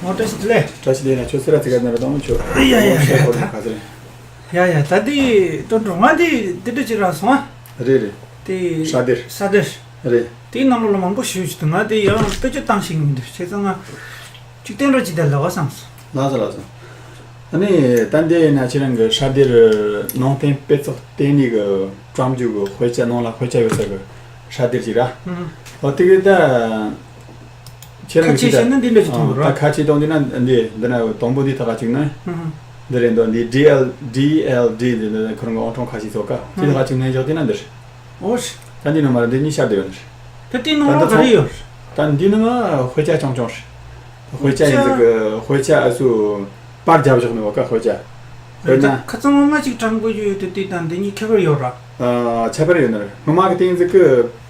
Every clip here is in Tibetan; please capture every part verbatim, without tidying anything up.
ཨོ་བཀྲ་ཤིས་བདེ་ལེགས། བཀྲ་ཤིས་བདེ་ལེགས། ཁྱོད་སེ་ར་ཚིག་ག་ན་ར་དང་ཆོ། ཡ་ཡ་ཡ་ཡ། ད་ཁ་ཟེར། ཡ་ཡ། ད་དེ་དོན་འགྲོ་ང་དེ་དེ་འདྲ་ཅིག་རག་སོང་ཨ། རེད་རེད། དེ་ཧྲ་དེར། ཧྲ་དེར། རེད། དེའི་ནང་ལོགས་ལ་མང་པོ་ཞུ་ཞུ་དུ་ང་དེ་ཡང་བེད་སྤྱོད་བཏང་ཤེས་ཀྱི་མི་འདུག་བྱས་ཙང་ང་ཅིག་བསྟན་རོགས་ཅིག་དེ་ལ་བ་བསམ་སོང་། ལགས་སོ་ལགས་སོ། ཨ་ནི་ད་འདི་ཡིན་ན་ཁྱེད་རང་གི་ཧྲ་དེར་ནང་བསྟན་དཔེ་ཚོགས་ལྟེ་གནས་ཀྱི་བཀྲམ་རྒྱུ་གི་དཔེ་ཆ་ནང་ལ་དཔེ་ཆ་ཡོད་ས་གི་ཧྲ་དེར་ཅིག་ར། ཨ་ཨ། འོ་དེ་གི་ད། ཁྱེད་རང་ཁ་ཆེ་གིས་བཤད་ན་འདི་འདྲ་ཞིག་མཐོང་གི་རེད། ད་ཁ་ཆེ་གཏོང་དུས་ན་འདི་འདི་ན་དང་པོ་འདི་ཐག་ག་བཅུག་ན། ཨ་ཨ། འདི་རེད་འདུག་འདི་ཌི་ཨེལ་ཌི་ཨེལ་ཌི་འདི་འདི་ཁོ་རང་གི་ཨང་གྲངས་ཁ་ཤས་ཚོ་ཀ་འདི་ཐག་ག་བཅུག་ན་འཇོག་དེ་ན་འདིར། ཨོ་ཤི། ད་འདི་ནི་མ་རེད། འདི་གཉིས་ཤར་བསྡད་ཡོད་ནི་རེད། ད་དེའི་ནང་ལ་ག་རེ་ཡོད་རེད། ད་འདི་ནི་ང་དཔེ་ཆ་རྐྱང་རྐྱང་རེད། དཔེ་ཆ་ཡིན་ཟིག་གི་དཔེ་ཆ་ཨ་སུ་པར་རྒྱབ་བཞག་ནི་བ་ཀ་དཔེ་ཆ། དཔེར་ན། ད་ཁ་ཚང་ངོ་མ་ཅིག་དྲང་པོ་ཡོད་དེ་དེ་དང་འདི་གཉིས་ཁྱད་པར་ཡོད་ར། ཨ་ཁྱད་པར་ཡོད་ནི་རེད། སྔོན་མ་གི་དེ་ཡིན་ཟིག་གི་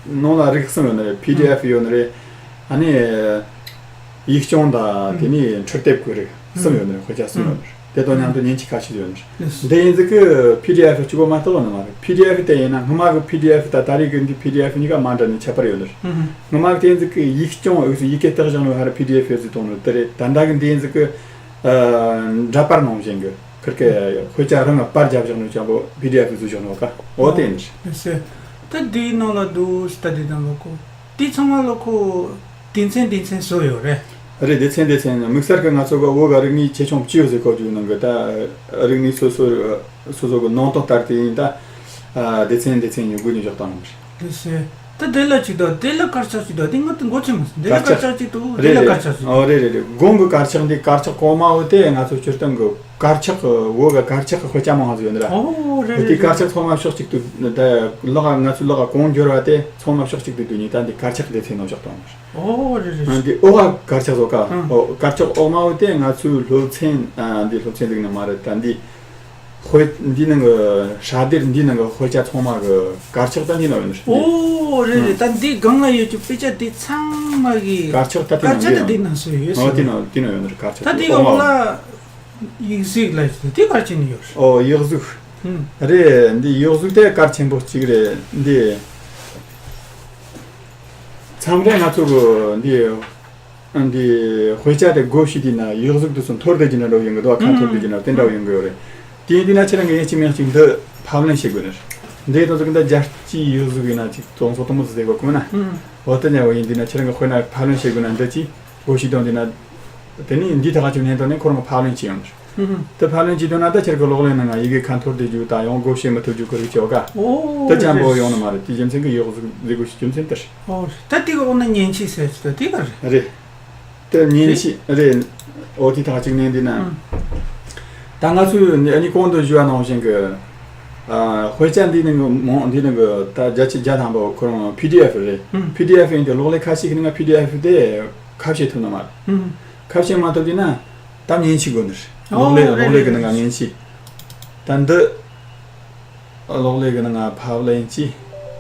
ནང་ལ་རིགས་གསུམ་ཡོད་ནི་རེད། པི་ཌི་ཨེཕ་ཡོད་ནི་རེད། ཨ་ནི། ཡིག་རྐྱང་དང་དེ་ནས་འཕྲུལ་དེབ་ཀྱི་རིགས་གསུམ་ཡོད་ནི་རེད། དཔེ་ཆ་གསུམ་ཡོད་ནི་རེད། དེ་དང་མཉམ་དུ་མཉེན་ཆས་ཁ་ཤས་ཡོད་ནི་རེད། འདི་ཡིན་ཟིག་གི་པི་ཌི་ཨེཕ་གཅིག་པོ་མ་གཏོགས་ཡོད་ནི་མ་རེད། པི་ཌི་ཨེཕ་དེ་ཡིན་ན་སྔོན་མ་གི་པི་ཌི་ཨེཕ་དང་ད་རེས་ཀྱི་འདི་པི་ཌི་ཨེཕ་གཉིས་ཀ་མ་འདྲ་ནི་ཁྱད་པར་ཡོད་ནི་རེད། སྔོན་མ་གི་དེ་ཡིན་ཟིག་གི་ཡིག་རྐྱང་འོས་སུ་ཡི་གེ་བཏགས་བཞག་ནི་ཧ་ར་པི་ཌི་ཨེཕ་ཡོད་ཟིག་གཏོང་ནི་དེ་རེད། ད་ལྟ་གི་འདི་ཡིན་ཟིག་གི་འདྲ་པར་ནང་བཞིན་གི་ཁིར་ཀའི་དཔེ་ཆ་རང་གི་པར་རྒྱབ་བཞག་ནི་ཅང་པོ་པི་ཌི་ཨེཕ་བཟོ་བཞག་ནི་བ་ཀ་འོ་དེ་ཡིན་ནི་རེད། ད་འདིའི་ནང་ལ་འདུག་སི་ད་འདི་དང་ལོ་ཁོ། དེ་ཚང་མ་ལོ་ཁོ་སྡེ་ཚན་སྡེ་ཚན་བཟོ་ཡོད་རེད། རེད། སྡེ་ཚན་སྡེ་ཚན་དམིགས་བསལ་གྱི་ང་ཚོ་གི་བོད་གི་རིག་གནས་ཆེ་ཆུང་བཅུ་ཡོད་ཟེར་གོ་རྒྱུ་ནང་གི་ད་རིག་གནས་སོ་སོ་སོ་སོ་གི་ནང་དོན་ལྟར་དེ་ཡིན་ད་སྡེ་ཚན་སྡེ་ཚན་ཡོད་དགོས་ནས་འཇོག་སྟངས་རེད། དེ་སེ་ད་དེ་ལ་ཅིག་དང་དེ་ལ་དཀར་ཆག་ཅིག་དང་དེ་ང་དེ་མགོ་ཚོས་མ་སོང་། དེ་ལ་དཀར་ཆག་ཅིག་འདུག་དེ་ལ་དཀར་ཆག་ཅིག་འདུག་ཨོ་རེད་རེད་རེད། གོང་གི་དཀར་ཆག་འདི་དཀར་ཆག་གོང་མ་བོ་དེ་ང་ཚོ་སྤྱིར་བཏང་གི་དཀར་ཆག་གི་བོད་གི་དཀར་ཆག་གི་དཔེ་ཆ་མང་ང་ཚོ་ཡོད་འདི་ར། ཨོ་རེད་དེ་རེད་དཀར་ཆག་ཚང་མ་ཕྱོགས་གཅིག་ཏུ་ད་ལག་ང་ཚོའི་ལག་གོང་འགྱུར་བ་དེ་ཚང་མ་ཕྱོགས་གཅིག་ཏུ་བསྡུས་ནས་ད་འདི་དཀར་ཆག་སྡེ་ཚན་ནང་བཞག་བཏང་། ཨོ་རེད་རེད། འདི་འོག་ག་དཀར་ཆག་བཟོ་ཀ་ཨང་། ཨོ་དཀར་ཆག་འོག་མ་བོ་དེ་ང་ཚོའི་སློབ་ཚན་ཨ་འདི་སློབ་ཚན་ཟིག་ནི་མ་རེད། ད་འདི་དཔེ་འདི་ནང་གི་ཧྲ་དེར་འདི་ནང་གི་དཔེ་ཆ་ཚང་མ་གི་དཀར་ཆག་ད་འདི་ནང་ཡོད་ནི་རེད། ཨོ་རེད་རེད། ད་འདི་སྒང་ལ་ཡོད་ཀྱི་དཔེ་ཆ་དེ་ཚང་མ་གི་དཀར་ཆག་ད་དེ་དཀར་ནང་ཆག་ད་ཡོད་འདི་ནང་སུ་ཡོད་ཨོ་སུ་དེ་ཡོད། ནང་དེ་ནང་ཡོད་ནི་རེད། དཀར་ཆག་ད་དེ་འོག་མ་འོག་ལ་ཡིག་གཟུགས་ལ་ཡོད་དེ་ག་རེ་བྱས་ནས་ཡོད་རེད། ཨོ་ཡིག་གཟུགས། ཨང་། རེད། འདི་ཡིག་གཟུགས་དེ་གལ་ཆེན་པོ་གཅིག་རེད། འདི་མཚམས་རེ་ང་ཚོ་གི་འདི་འདི་དཔེ་ཆ་དེ་བགོ་བཤའ་དུས་ན་ཡིག་གཟུགས་དེ་ཚོ་འཐོར་བསྡད་ཀྱི་འདྲ་འདྲ་ཡོང་གི་འདུག་ཁ་འཐོར་བསྡད་ཀྱི་འདྲ་དེ་འདྲ་ཡོང་གི་ཡོད་རེད། དེ་ཡིན་དུས་ན་ཁྱེད་རང་གི་ཡིན་གཅིག་མིན་གཅིག་འདི་ཕབ་ལེན་བྱེད་དགོས་ནི་རེད། འདི་དེ་ཚོ་གི་འདི་རྒྱལ་སྤྱིའི་ཡིག་གཟུགས་ཡིན་ན་ཅིག་གྲངས་ཚོད་དུ་མོ་ཟིག་ཟེར་དགོས་ཀུན་ན། འོ་དེ་ནས་འོ་ཡིན་དུས་ན་ཁྱེད་རང་གི་དཔེར་ན་ཕབ་ལེན་བྱེད་དགོས་ན་འདི་ཅིག་བགོ་བཤའ་གཏོང་དུས་ན། དེ་ནས་འདིའི་ཐག་གཅོད་ནས་དོན་ནས་ཁོ་རང་གི་ཕབ་ལེན་བྱེད་ཡོང་། དེ་ཕབ་ལེན་བྱེད་དོན་ན་ད་ཁྱེད་ཀྱི་གློག་ཀླད་ནང་ང་ཡི་གེ་ཁ་འཐོར་བསྡད་རྒྱུ་དང་ཡང་བགོ་བཤའ་མི་ཐུབ་རྒྱུ་གི་རིགས་ཅིག་ཡོད་ཀ་ཨོ་དེ་ཅན་པོ་རེད། ཡོང་ནི་མ་རེད། དེ་རྒྱུ་མཚན་གྱི་ཡིག་གཟུགས་ཟེར་དགོས་ཤིག་རྒྱུ་མཚན་དེ་རེད། ཨོ་ད་དེ་གི་འོག་ན་མཉེན་ཆས་ཟེར་གྱི་ད་དེ་ག་རེད། རེད། དེ་མཉེན་ཆས་རེད། ཨོ་དེ་ཐག་གཅིག་ནས་འདི་ན། ཨང་། ད་ང་ཚོས་ཨ་ནི་གོང་དུ་ཞུས་པ་ནང་བཞིན་གྱི། ཨ་དཔེ་ཆ་འདི་ནི་མོ་འདི་ནི་གི་ད་བརྒྱ་ཆ་བརྒྱ་ཐམ་པ་ཁོ་རང་པི་ཌི་ཨེཕ་རེད། ཨང་། པི་ཌི་ཨེཕ་ཡིན་ཏེ་གློག་ཀླད་ཁ་ཤས་ཀྱི་ནང་ང་པི་ཌི་ཨེཕ་དེ་ཁ་ཕྱེ་ཐུབ་ནི་མ་རེད། ཨང་། ཁ་ཕྱེ་མ་ཐུབ་དུས་ན་ད་མཉེན་ཆས་དགོས་ནི་རེད། ཨོ་གློག་ཀླད་རེད་གློག་ཀླད་ཀྱི་རེད་ནང་ང་མཉེན་ཆས། ད་འདི། གློག་ཀླད་ཀྱི་ནང་ང་ཕབ་ལེན་གྱིས།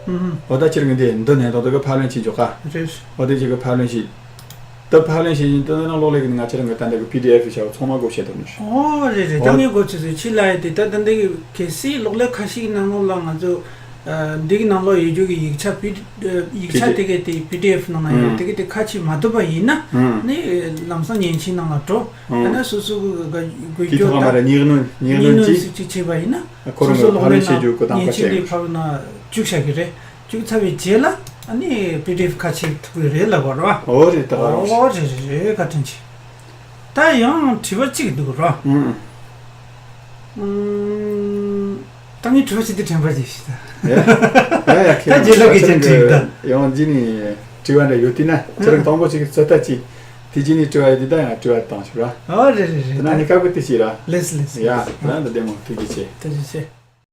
ཨུ་ཧུམ། འོ་ད་ཁྱེད་རང་གི་འདི་འདི་ནས་ཏོག་ཏོག་གི་ཕབ་ལེན་བྱེད་འཇོག་ག་རེད། འོ་དེ་ཁྱེད་ཀྱི་ཕབ་ལེན་བྱེད། ད་ཕབ་ལེན་བྱེད་བཞིན་དུ་ནང་གློག་ཀླད་ཀྱི་ནང་ང་ཁྱེད་རང་གི་ད་ལྟ་གི་པི་ཌི་ཨེཕ་བྱ་བ་ཚང་མ་བགོ་བཤའ་ཐུབ་ནི་རེད། ཨོ་རེད་རེད། ད་ངས་གོ་ཚོད་ཚོད་ཕྱི་ལ་ཡ་དེ་ད་ད་འདི་གི་གལ་སྲིད་གློག་ཀླད་ཁ་ཤས་ཀྱི་ནང་ལོགས་ལ་ང་ཚོ་འདི་གི་ནང་ལོགས་ཡོད་རྒྱུ་གི་ཡིག་ཆ་པི་ཡིག་ཆ་དེ་གི་དེ་པི་ཌི་ཨེཕ་ནང་ན་ཡོད་དེ་གི་དེ་ཁ་ཕྱེ་མ་ཐུབ་པ་ཡིན་ན་ནི་ལམ་སང་མཉེན་ཆས་ནང་ལ་འགྲོ། ཡང་ན་སོ་སོ་གི་དགོས་དེ་རྒྱུ་ཐོག་མ་ར་དང་། སྙིང་གནོན་སྙིང་གནོན་གྱིས། སུ་གཅིག་བྱས་པ་ཡིན་ན། ཁོ་རང་སོ་སོ་གི་གློག་ཀླད་ཕབ་ལེན་ནང་བྱེད་རྒྱུ་གོ་དང་ཉེན་ཁ་ཆེ་ཆེ་རེད། ཕབ་ན་བཅུག་བྱ་གི་རེད། བཅུག་ཚར་བའི་རྗེས་ལ་ཨ་ནི་པི་ཌི་ཨེཕ་ཁ་ཕྱེ་ཐུབ་ཀྱི་རེད་ལབ་པ་རེད་བ། འོ་རེད། ད་ག་རང་རེད། འོ་རེད་རེད་རེད། བཀའ་དྲིན་ཆེ། ད་ཡང་དྲི་བ་གཅིག་འདུག་ར། ཨུམ། ཨུམ། ད་ངས་དྲི་བ་གཅིག་དེ་དྲན་པ་བརྗེད་ཤི་ད། ཡ་ཡ་ཡ། ད་རྗེས་ལ་གི་ཅན་དྲིས་ད། ཡང་རྗེས་ནས་དྲི་བ་འདྲ་ཡོད་དུས་ན་ཁྱེད་རང་དང་པོ་ཅིག་ཚོད་ལྟ་གྱིས། དེ་རྗེས་ནས་དྲི་བ་ཡོད་དུས་ད་ཡང་དྲི་བ་བཏང་ཤོག་ར། ཨོ་རེད་རེད་རེད། དེ་ན་ནི་སྐབས་དེ་བྱས་ར། ལེས་ལེས། ཡ་ད་ད་བདེ་མོ་ཐུགས་རྗེ་ཆེ། ཐུགས་རྗེ་ཆེ།